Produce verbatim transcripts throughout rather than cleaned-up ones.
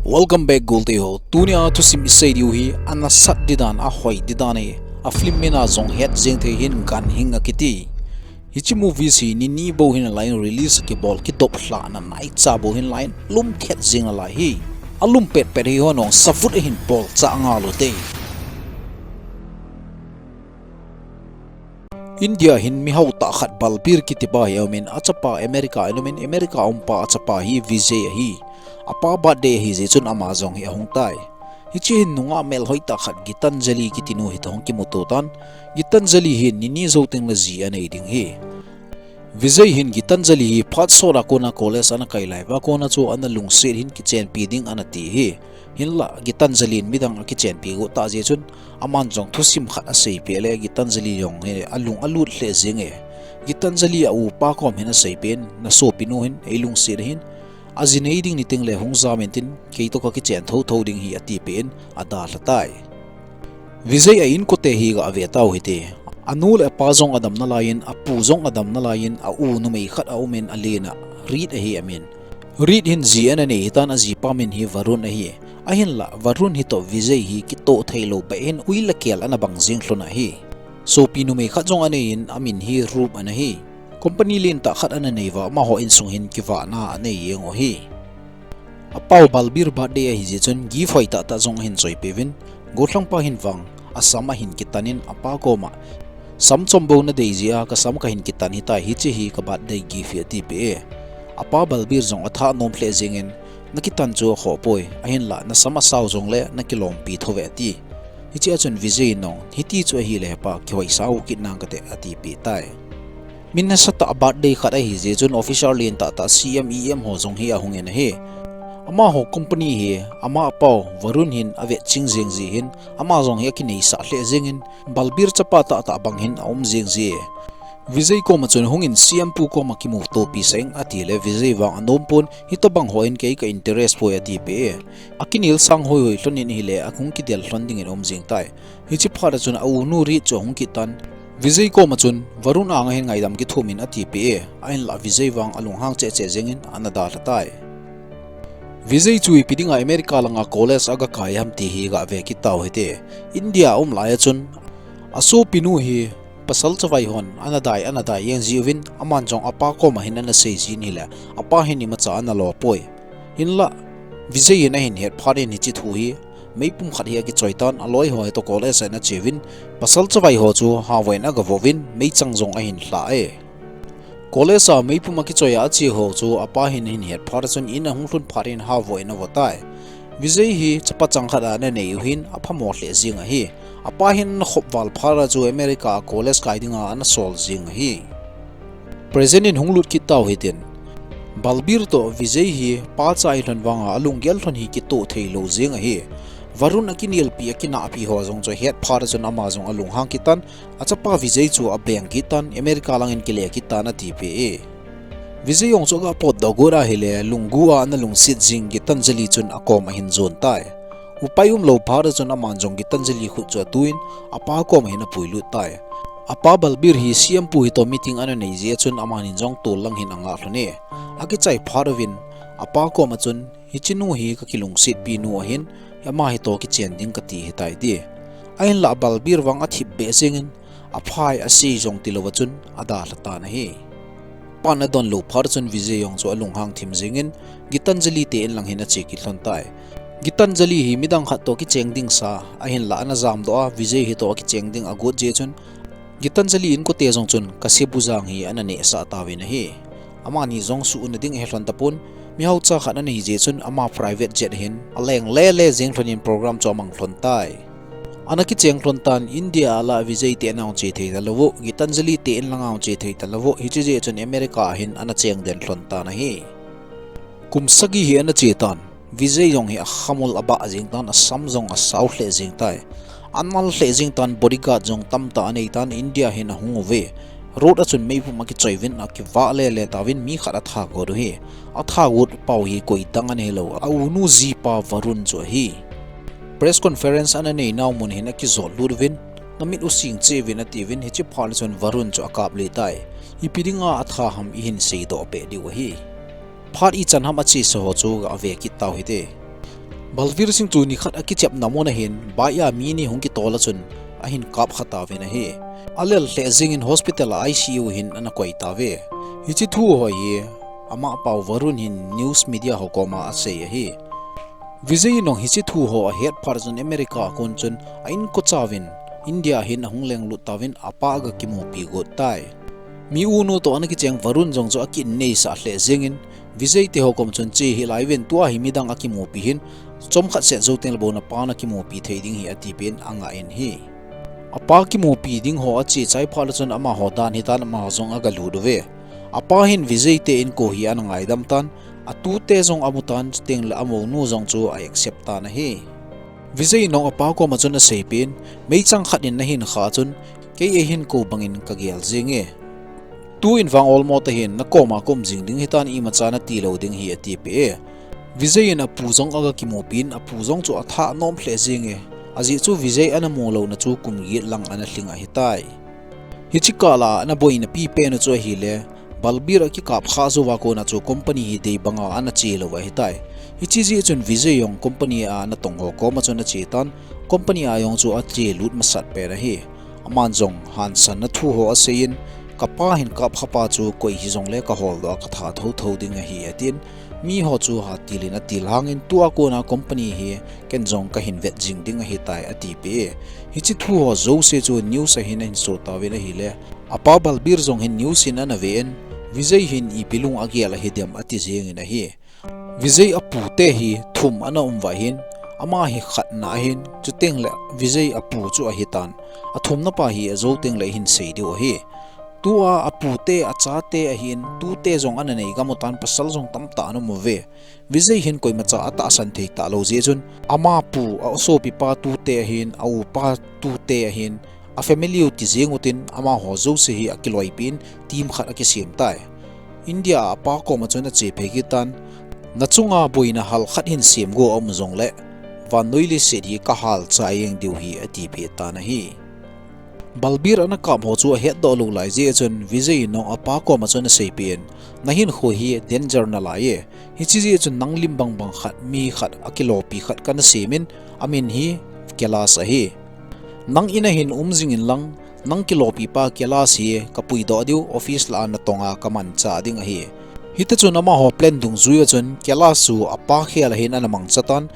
Welcome back, golte ho. Tunia thusim isei diu hi, anasat didan, ahoi didan hi, a film mina jong het jeng thei hin Ganhing akiti. Hiche movie hi ni ni bou hin alai in release kibol kidop lhahna naicha bou hin alai in lum thet jeng alai hi. Alum pet pet hi hon ong savut ahin bol cha ngal u te. India hin mihao tah khat Balbir kiti pa hi aumin, achapa America in umin, America umpa achapa hi Vijay ahi. Apa birthday ahi jeh chun ama jong hi ahung tai. Hiche hin nungah melhoi tah khat Gitanjali kiti nu hi toh hung kimuto tan, Gitanjali hin ni ni jou teng le ji anei ding hi. Vijay hin Gitanjali hi phat sot a kona college ana kai lai uva kona chu ana lungset hin kichenpi ding ana ti hi. Hinlah Gitanjali in midang akichenpi got tah jeh chun aman jong thusim khat aseipeh le Gitanjali jong hi alung alut lheh jenge. Gitanjali a upa kom hin aseipeh in, na sopinu hin eilungset hin, aji nei ding ni teng le hung jam intin, kei toh kakichen thotho ding hi atipeh in adalha tai. Vijay a inkote hi gave tau hite. Anu le apa jong adam nalai in, apu jong adam nalai in, a u numei khat aumin, alen a Reed ahi amin. Reed hin ji ana nei hitan, ajipa min hi Varun ahi. Ahinlah Varun hi toh Vijay hi kitoh theilou beh hin ui le kel ana bang jeng lhon ahi. Sopi numei khat jong anei in, amin hi Roop ana hi. Company lentah khat ana nei uva, amaho insung hin kivahna anei jeng u hi. Apau Balbir birthday ahi jeh chun gift hoi tah tah jong ahin choipeh uvin, gollhangpa hin vang asam ahin kitan in apa koma, sam chom bou nadei jeh a kasam kahin kitan hitai, hiche hi ka birthday gift hi atipeh e. Apa Balbir jong atha nom lheh jengin, nakitan chu akhoh poi, ahinlah nasam asao jongle nakilompi thou ve ati. Hichea chun Vijay in jong, hiti chu ahile hepa, kihoisah u kit nang kate atipeh tai. Mi nasatah a birthday khat ahi jeh chun officer lentah tah C M E M ho jong hi ahung in ahi. Amaho company hi ama apau Varun hin avetching jeng jeh hin ama jong hi akineisah lheh jengin Balbir chapa tahtah bang hin aum jeng ji e. Vijay koma chun hungin C M pu koma kimutopi sah ing atile Vijay vang anom pon, hitobang ho in kei ka interest poi atipeh e. Akinel sang hoihoi lhon in ahile ahung kidel lhon dingin aum jeng tai. Hiche phat a chun a unu Reed chu ahung kit tan, Vijay koma chun Varun anga hin ngaidam kithum in atipeh e, ahinlah Vijay vang alunghang cheh cheh jengin ana dalha tai. Vijay chu ipi dinga America langa college aga kai ham ti hi gave kit tau hite. India a um lai a chun asopinu hi pasal chavai hon ana dai ana dai jeng jiuvin, aman jong apa koma hin ana sei jin ahile apa hin imacha ana lo poi. Hinlah Vijay in ahin het phat in hiche thu hi meipum khat hi akichoi tan, aloi ho hi toh college a ana cheuvin, pasal chavai ho chu havoh in agavoh uvin, meichang jong ahin lha e. College a meipum akichoi a ache ho chu apa hin ahin het phat a chun in ahung lhun phat in havoh in avo tai. Vijay hi chapa chang khat ana nei u hin aphamo lheh jeng ahi. Apa hin ana khop val phat a chu America a college kai dinga ana sol jeng ahi. Present in hung lut kit tau hitin. Balbir toh Vijay hi pa cha ahi lhon vanga alunggel lhon hi kitoh theilou jeng ahi. Varun akinelpi akinahpi ho jong chu ahet phat a chun ama jong alunghang kit tan, achapa Vijay chu abeng kit tan, America langin kile kit tan atipeh e. Vijay jong chu aga potdoh got ahile, lunggu a ana lungset jing Gitanjali chun akom ahin jon tai. Upai umlou phat a chun aman jong Gitanjali khut chu atuin, apa koma hin apuilut tai. Apa Balbir hi C M pu hitoh meeting ana nei jeh a chun aman in jong tol lang hin angah lhon e. Akichai phat uvin, apa koma chun, hiche nu hi kakilungsetpi nu ahin, ama hitoh kichen ding kati hitai ti. Ahinlah Balbir vang athip beh jengin, aphai asei jong tilou a chun adalha tan ahi. Pan adon lou phat a chun Vijay jong chu alunghang thim jengin, Gitanjali te in lang hin ache kit lhon tai. Gitanjali hi midang khat toh kicheng ding sa, ahinlah ana jamdoh a, Vijay hitoh akicheng ding agot jeh chun, Gitanjali inkote jong chun Kasebu jang hi ana nehsah tauvin ahi. Amani jong suhna ding ahe lhon tapon, mihaocha khat ana hi jeh chun ama private jet hin aleng lele jeng lhonin program chu amang lhon tai. Ana kicheng lhon tan, India a lah Vijay te in ahung che thei talou u, Gitanjali te in lang ahung che thei talou u, hiche jeh chun America a hin ana cheng den lhon tan ahi. Kum sagi hi ana che tan, Vijay jong hi akhamul abah jeng tan, asam jong asao lheh jeng tai. Anal lheh jeng tan, bodyguard jong tamtah anei tan, India hin ahung uve. Road a chun meipum akichoi uvin, akivah lele tauvin, mi khat atha got u hi. Atha got pau hi koidang ana hilou, a unu jipa Varun chu ahi. Press conference ana nei nau mun hin akijot lut uvin, namit u sing cheh uvin atiuvin, hiche phat a chun Varun chu akap le tai. Ipi dinga atha ham ihin seidoh peh diu ahi. Phat ichan ham achesa ho chu gave kit tau hite. Balbir Singh chu nikhat akichepna mun ahin, bike a mi ni hung kitol a chun, ahin kap kha tauvin ahi. Alel lheh jingin hospital a I C U hin ana koi tauve. Hiche thu ho hi, amapa u Varun hin news media ho koma asei ahi. Vijay in jong hiche thu ho ahet phat chun America a kon chun a inkocha uvin India hin ahung lenglut tauvin apa aga kimupi got tai. Mi unu toh ana kicheng Varun jong chu akineisah lheh jengin Vijay te ho kom chun che hih lai uvin tua hi midang akimupi hin chomkhat seh jou tengle bou napa nakimupi thei ding hi atipeh in angah in ahi. Apa kimupi ding ho ache chai phat le chun amaho dan hitan amaho jong agalut uve. Apa hin Vijay te inko hi ana ngaidam tan, atute jong amu tan, chutengle amounu jong chu a accept tan ahi. Vijay in jong apa koma chun aseipeh in, meichang khat in nahin kha chun, kei eihin kou bangin kagel jenge. Tu in vang olmo tahin, nakoma kaum jing ding hitan imacha nati lou ding hi atipeh e. Vijay in apu jong aga kimupi in, apu jong chu atha anom lheh jenge. Ajeh chu Vijay ana mu louna chu kum get lang ana lhing ahitai. Hiche kah lah a ana boina pipen u chu ahile, Balbir akikap kha jouva kona chu company hi dei banga ana che lou ahitai. Hiche jeh chun Vijay jong company a ana tong ho koma chun ache tan, company a jong chu ache lut masat pen ahi. Aman jong hansanna thu ho aseiyin, kapa hin kap kha pa chu koi hijongle kaholdoh a katha thotho ding ahi atin, mi ho chu hatilin atilhangin tua kona company hi ken jong kahin vet jing ding ahitai atipeh e. Hiche thu ho jouse chu news a hin ahin so tauvin ahile, apa Balbir jong hin news hin ana ven, Vijay hin ipi lung agel ahidem ati jengin ahi. Vijay apute hi thum ana um uva hin, ama hi khatna ahin, chutengle Vijay apu chu ahitan, athumna pa hi ajou tengle ihin sei diu ahi. Tua apute, achate ahin, tute jong ana nei gam utan pasal jong tamtah ana um uve. Vijay hin koimacha atahsan thei talou jeh chun, ama pu, asopipa tute ahin, aupa tute ahin, a family u ti jeng utin, amaho jouse hi akiloipi in, team khat akisem tai. India a apa koma chun ache phei kit tan, nachunga boina hal khat hin sem go aum jongle, vannoi leiset hi kahal chai jeng diu hi atipeh tan ahi. Balbir ana kap ho chu ahetdoh lou lai jeh chun Vijay in jong apa koma chun aseipeh in, nahinkho hi danger nalai e. Hiche jeh chun nang lim bangbang khat, mi khat, akilopi khat kana semin, amin hi Kailash ahi. Nang in a hin um jingin lang, nang kilopipa Kailash hi kapuidoh diu, office lah a natonga kamanchah ding ahi. Hitichun amaho plan dungjuiya chun Kailash chu apa khel a hin ana mangcha tan,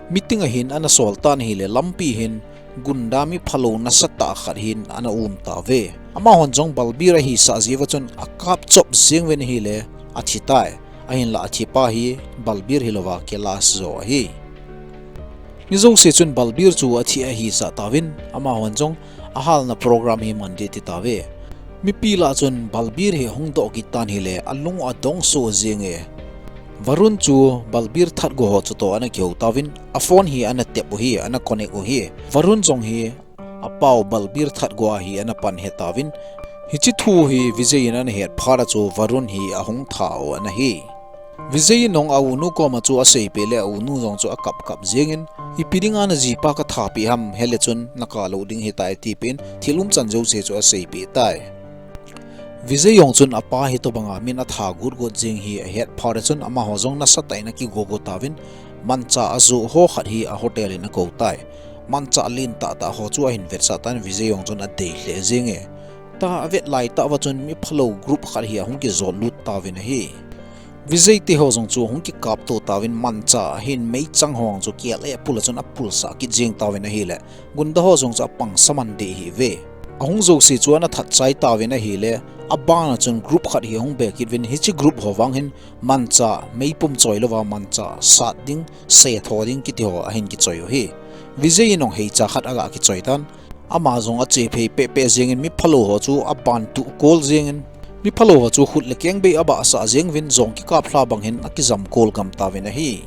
meeting a hin ana sol tan ahile lampi hin gunda miphalou nasatah khat hin ana um tauve. Amahon jong Balbir ahisah jeh uva chun akap chop jeng uvin ahile athi tai. Ahinla athipa hi Balbir hilouva Kailash jo ahi. Mi jouse chun Balbir chu athi ahisah tauvin, amahon jong ahalna program hi man ding ati tauve. Mipi lah chun Balbir hi ahung doh kit tan ahile, alung adong soh jenge. Varun chu Balbir that go ho chutoh ana kihou tauvin, a phone hi ana tap u ahi, ana connect u ahi. Varun jong hi apa u Balbir that go a hi ana pan ahi tauvin, hiche thu hi Vijay in ana het phat a chu Varun hi ahung tha u ana hi. Vijay in jong aunu koma chu aseipeh le aunu jong chu akap kap jengin, ipi dinga najipa kathapeh ham, hile chun nakap lou ding ahitai atipeh in, thil umchan jouse chu aseipeh tai. Vijay jong chun apa hitobanga min atha got got jeng hi ahet phat a chun amaho jong nasatah in akigo go tauvin, manchah ajoh ho khat hi a hotel in akou tai. Manchah lentah tah ho chu ahin vetsah tan, Vijay jong chun adei lheh jenge. Tua avet laitah uva chun miphalou group khat hi ahung kijot lut tauvin ahi. Vijay te ho jong chu ahung kikapto tauvin manchah ahin meichang ho jong chu kel e pul a chun apulsah kit jeng tauvin ahile, gunda ho jong chu apangsaman deh hih uve. Ahung jouse chu ana that chai tauvin ahile, abana chun group khat hi ahung be kit uvin hiche group ho vang hin manchah meipum choi louva manchah sat ding, setho ding kiti ho ahin kichoi u ahi. Vijay in jong heicha khat aga kichoi tan, ama jong ache phei pehpeh jengin miphalou ho chu abantuh kol jengin, miphalou ho chu khut le keng bei abahsah jeng uvin jong kikaplha bang hin akijam kol gam tauvin ahi.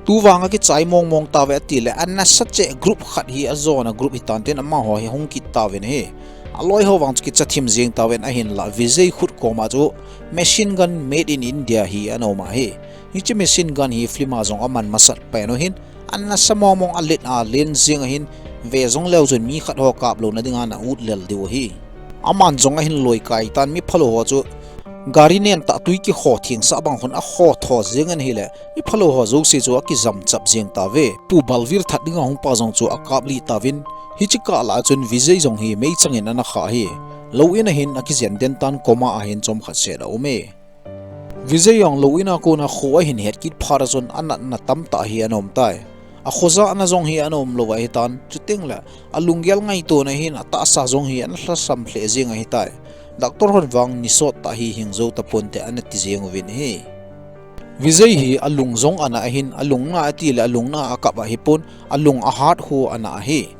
Tuvang akichai mongmong tauve atile, anasacheh group khat hi ajona group hitan tin amaho hi ahung kit tauvin ahi. Aloi ho vang chu kicha thim jeng tauvin ahinla Vijay khut koma chu machine gun made in India hi ana um ahi. Hiche machine gun hi film a jong aman masat pen u ahin, anasa mongmong alet alen jeng ahin, ve jong leu chun mi khat ho kap louna dinga ana ut lel diu ahi. Aman jong ahin loikai tan miphalou ho chu Gari nen tah tui kikho theng sah bang khun akho tho jeng in ahile, mi phalou ho jouse chu akijam chap jeng tauve. Pu Balbir that dinga hung pa jong chu akap lih tauvin, hiche kah lah a chun Vijay jong hi meichang in ana khah ahi. Lou in a hin akijen den tan, coma a hin chomkhat seh a um e. Vijay jong lou in a kona kho ahin het kit phat a chun anatna tamtah hi ana um tai. Akhoja na jong hi ana um lou ahitan, chuteng le alunggel ngaitona hin atahsa jong hi ana lhasam lheh jeng ahitai. Doctor hon vang nisot tah hi hing jou tapon te ana ti jeng uvin ahi. Vijay hi alung jong ana ahin, alung na ati le alung na akap ahipon, alung a heart ho ana ahi.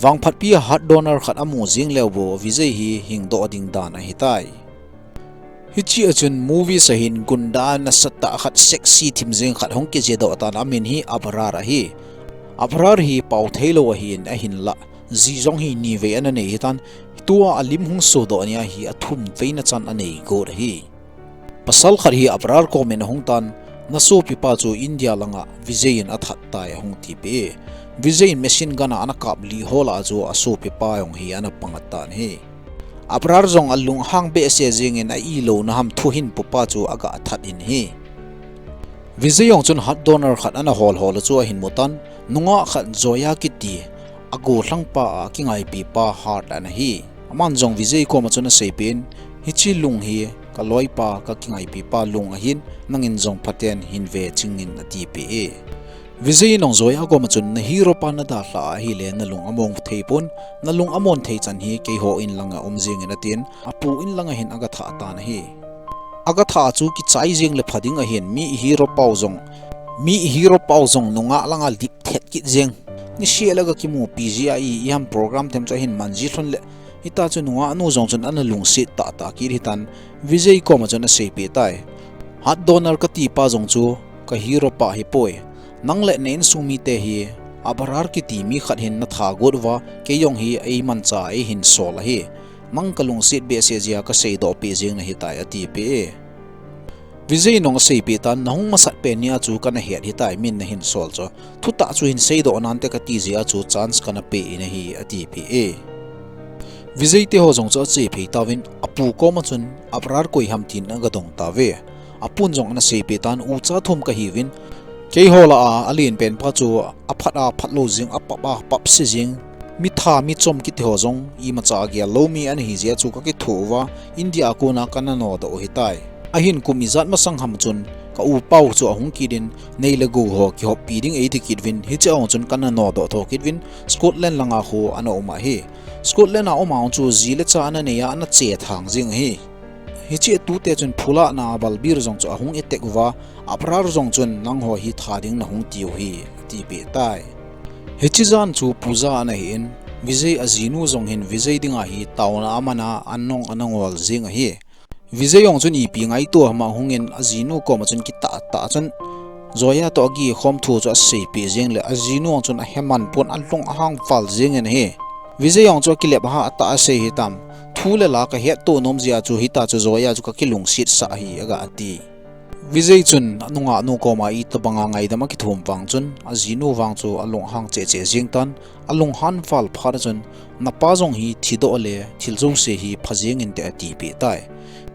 Vangphatpi a heart donor khat amu jeng leu bou, Vijay hi hing doh ding dan ahitai. Hiche a chun movies a hin gunda nasatah khat, sexy thim jeng khat hung kije doh tan, amin hi Abrar ahi. Abrar hi pao thei lou ahin, ahinlah ji jong hi ni vei ana nei hitan, tua alim hung so doh nia hi athum veina chan anei got ahi. Pasal khat hi Abrar kom in ahung tan, nasopipa chu India langa Vijay in athat tai ahung tipeh e. Vijay in machine gun a ana kap lih ho lah a chu asopipa jong hi ana pang tan ahi. Abrar jong alunghang behseh jeng in a ilouna ham thuhinpupa chu aga that in ahi. Vijay jong chun heart donor khat ana hol hol a chu ahin mu tan, nungah khat Zoya kiti, agollhangpa a kingaipipa heart ana ahi. Aman jong Vijay koma chun aseipeh in, hiche lung hi kaloipa kakingaipipa lung ahin, nangin jong phaten hin ve ching in atipeh e. Vijay in jong Zoya koma chun, na hero pa nadalhah ahile nalung among thei pon, nalung amon thei chan hi keiho in langa um jeng in atin, apu in langa hin aga thah tan ahi. Aga thah chu kichai jeng le pha ding ahin, mi hero pau jong, mi hero pau jong nungah langa lip thet kit jeng. Niseh le ga kimupi ji a i, iham program them chu ahin man ji lhon le, hita chu nungah nu jong chun ana lungset tahtah kit hitan, Vijay koma chun aseipeh tai. Heart donor katipa jong chu ka hero pa ahipoi. Nang le na insung mite hi Abrar kiti mi khat hin natha got uva, kei jong hi eimancha eihin sol ahi. Nang kalungset behseh jeh a kaseidoh peh jeng nahitai atipeh e. Vijay in jong aseipeh tan, nahung masat pen nia chu kana het hitai, min nahin sol chu. Thutah chu hin seidoh nante kati jeh a chu chance kana peh in ahi atipeh e. Vijay teho jong chu ache phei tauvin, apu koma chun Abrar koi ham tin aga dong tauve. Apun jong ana seipeh tan, ucha thum kahiuvin, keiho lah a alen pen pa chu aphat a phatlou jeng, apap a papse jeng, mitha michom kiti ho jong imacha agel lou mi ana hi jeh a chu kakitho uva, India a kona kana nodoh u ahitai. Ahin kum ijat masang ham chun ka upau chu ahung kit in, nei le gou ho kihoppi ding eiti kit uvin, hiche a jong chun kana nodoh tho kit uvin, Scotland langa khu ana um ahi. Scotland a um a jong chu ji le cha ana nei a, ana che thang jeng ahi. Hiche a tute chun phulahna a Balbir jong chu ahung attack uva, Abrar jong chun nangho hi tha ding nahung tiu ahi, atipeh tai. Hiche jan chu puja ana hin, Vijay ajinu jong hin Vijay dinga hi taona aman a, an nong ana ngol jeng ahi. Vijay jong chun ipi ngaito ham ahung in, ajinu koma chun kitahtah chun Zoya toh akikhom thu chu aseipeh jeng le, ajinu jong chun aheman pon, alunghang val jeng in ahi. Vijay jong chu akilep a ha atah a asei hitam, thu le la kahetto nom jeh a chu hita chu Zoya chu kakilungset sah ahi aga ti. Vijay chun anungah nu koma itobanga ngaidam akithum vang chun, ajinu vang chu alunghang cheh cheh jeng tan, alunghan val phat a chun, napa jong hi thidoh le thil jouse hi pha jeng inte atipeh tai.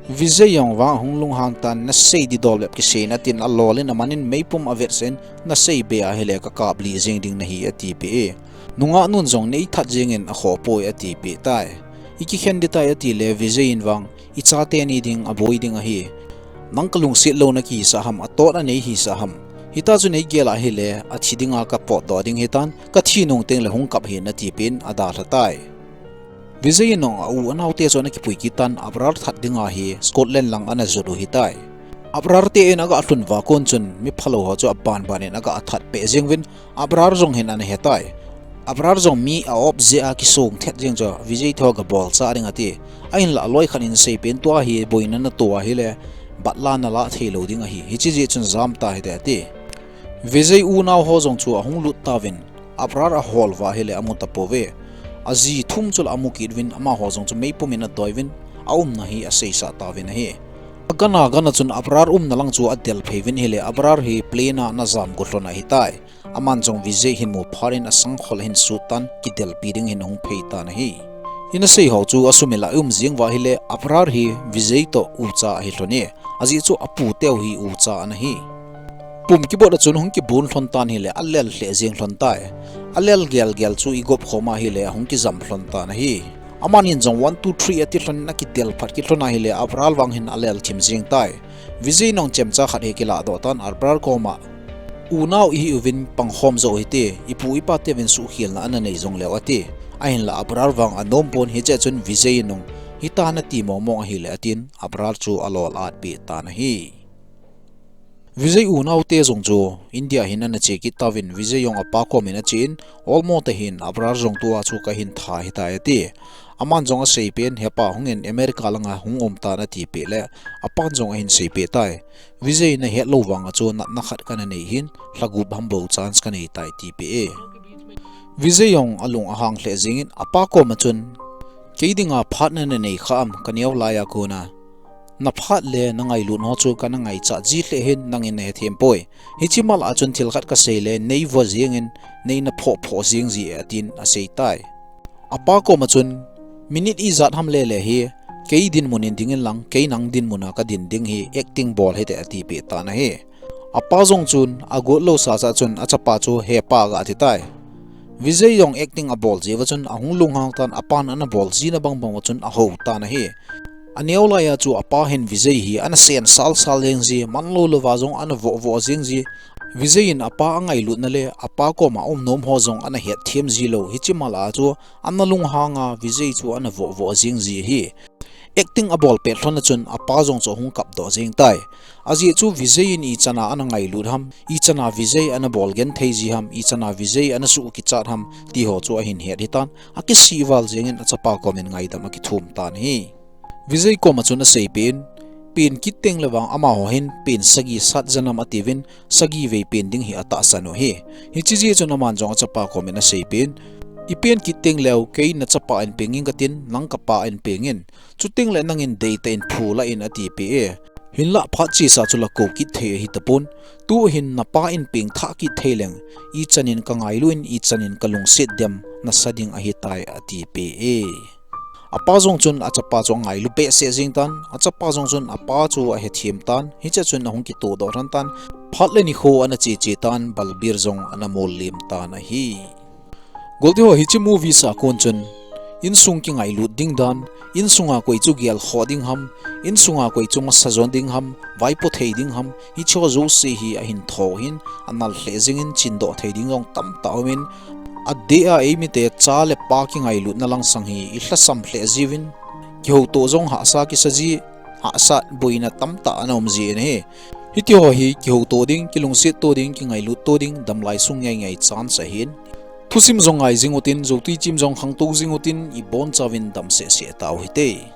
Vijay jong vang ahung lunghang tan, nasei didol bep kisei in atin, alol in aman in meipum avetsah in, nasei be ahile kakap lih jeng ding nahi atipeh e. Nungah nun jong neithat jeng in akhoh poi atipeh tai. Ikikhen ding tai atile Vijay in vang, ichate ni ding aboi ding ahi. Nang kalungset louna kihisah ham, atot a nei hisah ham. Hita chu neigel ahile, athi dinga kapotdoh ding hitan, kathi nung tengle hung kap hih in atipeh in adalha tai. Vijay in jong a u anaote chu ana kipui kit tan, Abrar that dinga hi Scotland lang ana jot u ahitai. Abrar te in aga lhun uva kon chun mi phalou ho chu abanban in aga that peh jeng uvin, Abrar jong hin ana hetai. Abrar jong mi a-op jeh a kisong thet jeng chu Vijay teho gabolchah ding ati. Ahinlah aloi khat in seipeh in, tua hi boina nato ahile, batla nalah theilou ding ahi. Hiche jeh chun jam ta hite ati. Vijay unao ho jong chu ahung lut tauvin, Abrar ahol uva ahile amu tapouve. Aji thum chu la amu kit uvin, amaho jong chu meipum in adoi uvin, aumna hi aseisah tauvin ahi. Agana gana chun Abrar umna lang chu adel phei uvin ahile, Abrar hi plane a ana jam got lhon ahitai. Aman jong Vijay hin mu phat in asangkhol ahin sut tan, kidelpi ding hin ahung phei tan ahi. Ina sei ho chu asumil a i um jing uva ahile, Abrar hi Vijay toh ucha ahi lhon e. Ajeh chu apu teu hi ucha ana hi. Pum kibot a chun hung kibun lhon tan ahile, alel lheh jeng lhon tai. Alel gel gel chu i gop khom ahile, ahung kijam lhon tan ahi. Amanin jong one, two, three ati lhon in akidel phat kit lhon ahile, Abrar vang hin alel thim jeng tai. Vijay in jong chemcha khat hi kilah doh tan Abrar koma, "Unau ihi uvin pangkhom jo hite, ipu ipa teuvin suhkhelna ana nei jong leu," ati. Ahinla Abrar vang anom pon, hiche chun Vijay in jong, "Hitia nati mong mong ahile," atin Abrar chu alol at peh tan ahi. Vijay unaute jong chu India hin ana che kit tauvin, Vijay jong apa komin achen, "Olmo tahin, Abrar jong tua chu kahin tha ahitai," ati. Aman jong asei pen, "Hepa hungin, America langa hung um tan," ati peh le, apan jong ahin sei peh tai. "Vijay, nahet lou vanga chu natna khat kana nei hin, lha gup ham bou chance kanei tai," ati peh e. Vijay jong alung ahang lheh jengin, apa koma chun, "Kei dinga phat nana nei kha am, kaneo laiya kona? Na phat le na ngailut ho chu kana ngaichat ji lheh hin, nangin nahethem poi. Hiche mal a chun thil khat kasei le, nei vo jengin, nei na phoh phoh jeng ji e," atin asei tai. Apa koma chun, "Minute ijat ham le le hi, kei dinmun in dingin lang, kei nang dinmun a kadin ding hi, acting bol hite," ati peh tan ahi. Apa jong chun, agot lou sasa chun, achapa chu, "Hepa," aga ti tai. Vijay jong acting abol jeh uva chun, ahung lunghang tan, apan ana bol jina bang bang uva chun, aho tan ahi. Aneo laiya chu apa hin Vijay hi ana sen sal sal jeng ji, man lou louva jong ana voh voh jeng ji. Vijay in apa angailutna le apa koma um nom ho jong ana hetthem ji lou. Hiche mal a chu ana lunghang a, Vijay chu ana voh voh jeng ji ahi. Acting abol pet lhon a chun apa jong chu ahung kap doh jeng tai. Ajeh chu Vijay in ichan a ana ngailut ham, ichan a Vijay ana bol genthei ji ham, ichan a Vijay ana suh kichat ham, ti ho chu ahin het hitan, akisih val jengin achapa komin ngaidam akithum tan ahi. Vijay koma chun asei pen, "Pen kit teng le vang amaho hin pen sagi sat jen am atiuvin, sagi vei pen ding hi atahsan u ahi. Hiche jeh chun aman jong achapa komin asei pen, 'I pen kit teng leu, kei nachapa in peng inge katin, nang kapa in peng in. Chuteng le nangin deitah in phu lah in,' ati peh e. Hinlah phat chesa chu la kou kit thei ahi tapon. Tu hin napa in peng thah kit thei leng, ichan in kangailu in, ichan in kalungset dem nasa ding ahitai," ati peh e. Apa jong chun achapa chu angailu behseh jeng tan, achapa jong chun apa chu ahethem tan, hiche chun ahung kitoh doh lhon tan, phat le nikho ana che che tan, Balbir jong ana mol lem tan ahi. Golti ho, hiche movie a kon chun, insung kingailut ding dan, insunga koi chu gel khoh ding ham, insunga koi chu masa jon ding ham, vaipo thei ding ham, hiche ho jouse hi ahin tho hin, anal lheh jengin chindoh thei ding jong tamtah aumin, adeh a eimite cha le pa kingailutna langsang hi ilhasam lheh jiuvin, kihoutoh jong hahsa kisa ji, hahsat boina tamtah ana um ji in ahi. Hiti ho hi kihoutoh ding, kilungset to ding, kingailut to ding, damlai sung ngai ngai chance ahin. Thusim jong ngai jing utin, joutui chim jong khangtou jing utin, ibonchauvin dam seh seh tau hite.